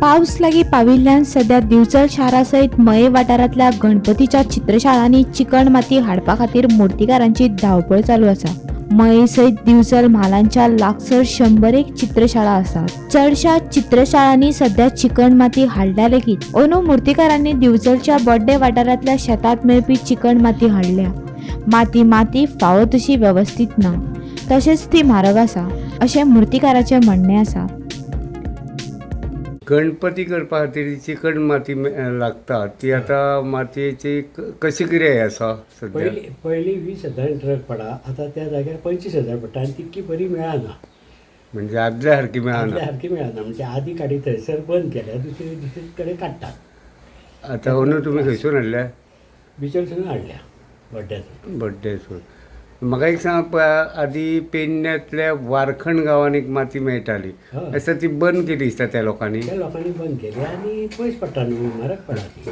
पावस लागीं पाविल्ल्यान सध्या दिवचल शारा सयत मये वाठारांतल्या गणपतीच्या चित्रशाळांनी चिकण माती हाडपा खातीर मुर्तीकारांची धांवपळ चालू आसा. मये सयत दिवचल म्हालांच्या लागसर 100 चित्रशाळा आसात. चडशा चित्रशाळांनी सध्या चिकण माती हाडल्या लेगीत अंदू मुर्तीकारांनी दिवचलच्या बोड्डे वाठारांतल्या शेतांत मेळपी चिकण माती हाडल्या. माती माती फावो तशी वेवस्थीत ना, तशेंच ती म्हारग आसा अशें मुर्तीकाराचें म्हणणें आसा. गणपती करपा खातीर चिकण माती लागता ती आतां मातयेची कशी कितें आसा सद्या? पयलीं पयलीं 20,000 ट्रक पडा, आतां त्या जाग्यार 25,000 पडटा आनी तितकी बरी मेळना. म्हणजे आदल्या सारकी मेळना. आदल्या सारकी मेळना. म्हणजे आदी काडी थंयसर बंद केल्या, दुसरे दुसरे कडेन काडटात. आतां अंदू तुमी खंयसून हाडल्या? बिचलसून हाडल्या, बड्ड्यासून. बड्डेसून. म्हाका एक सांग, आदी पेडण्यांतल्या वारखंड गांवान एक माती मेळटाली, हय. आसा ती बंद केली दिसता त्या लोकांनी. त्या लोकांनी बंद केली आनी पयस पडटा न्हू, म्हारग पडा ती.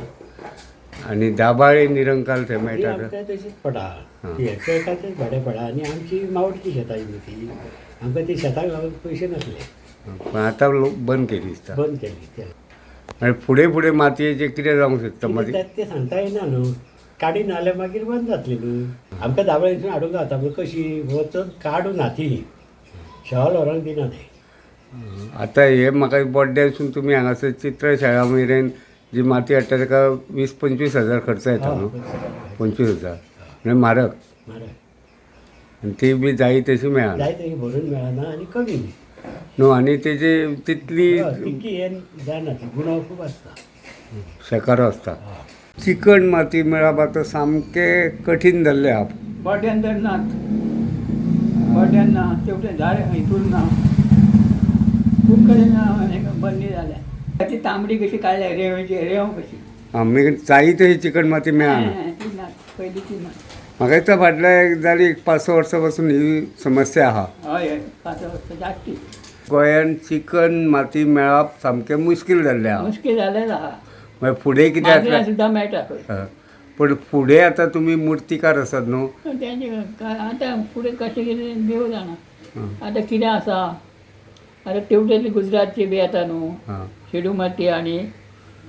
आनी दाबाळे निरंकाल थंय ती मेळटा. आमकां तशीच पडा, ती एकाचेच भाडें पडा. आनी आमची मावटची शेतां न्हू ती, आमकां ती शेताक लागून पयशे नासले. पण आतां लोक बंद केली दिसता. बंद केली त्या. आनी फुडें फुडें मातयेचें कितें जावंक शकता माती? तें सांगता येना न्हू, काडी नाजाल्यार मागीर बंद जातली न्हू. आमकां दाबळेसून हाडूंक गावता, पूण कशी वचून काडून हाती शॉल व्हरोंक दिना ते. आतां हे म्हाका बोड्ड्यासून तुमी हांगासर चित्रशाळा मेरेन जी माती हाडटा ताका 20-25 हजार खर्च येता न्हू? 25,000 म्हणजे म्हारग. म्हारग. आनी ती बी जायी तशी मेळना. जाय तशी भरून मेळना आनी कमी बी. न्हू, आनी तेजी तितली हय, तितकी हें जायना, ती गुणो खूब आसता. शेकारो आसता. चिकण माती मेळप आतां सामकें कठीण जाल्लें आहा. बोड्ड्यान तर नात, बोड्ड्यान ना, तेवटेन झाड हितून ना, खूब कडेन हें बंदी जाल्या. ती तांबडी कशी काडल्या, रेंवेची रेंव कशी. आमी जायी तशी चिकण माती मेळना. ती ना, पयलीं ती ना. म्हाका दिसता फाटल्या एक जाली एक 5-6 वर्सां पासून ही समस्या आहा. हय हय, 5 वर्सां जास्ती. गोंयान चिकन माती मेळप सामकें मुश्कील जाल्लें आहा. मुश्कील जालें आहा. मागीर फुडें कितें माजरां जातलें? सुद्दां मेळटा खंय. हय. पण फुडें आतां तुमी मुर्तीकार आसात न्हू? तेंचे आतां फुडें कशें कितें देव जाणा. आतां कितें आसा, आतां तेवटेन गुजरातची बी येता न्हू शेडू माती, आनी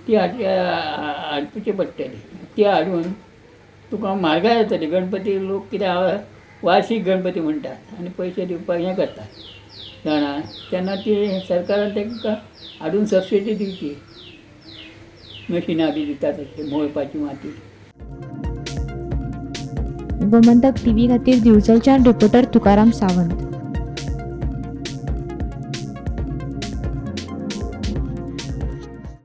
ती हाडची पडटली. ती हाडून तुका म्हारगाय जातली. गणपती लोक कितें आहा, वार्षीक गणपती म्हणटात आनी पयशे दिवपाक हें करतात जाणा. तेन्ना ती सरकारान तांकां हाडून सबसिडी दिवची, मशिनां बी दिता तशी मोळपाची माती. गोमंतक टीव्ही खातीर दिवचलच्यान रिपोर्टर तुकाराम सावंत.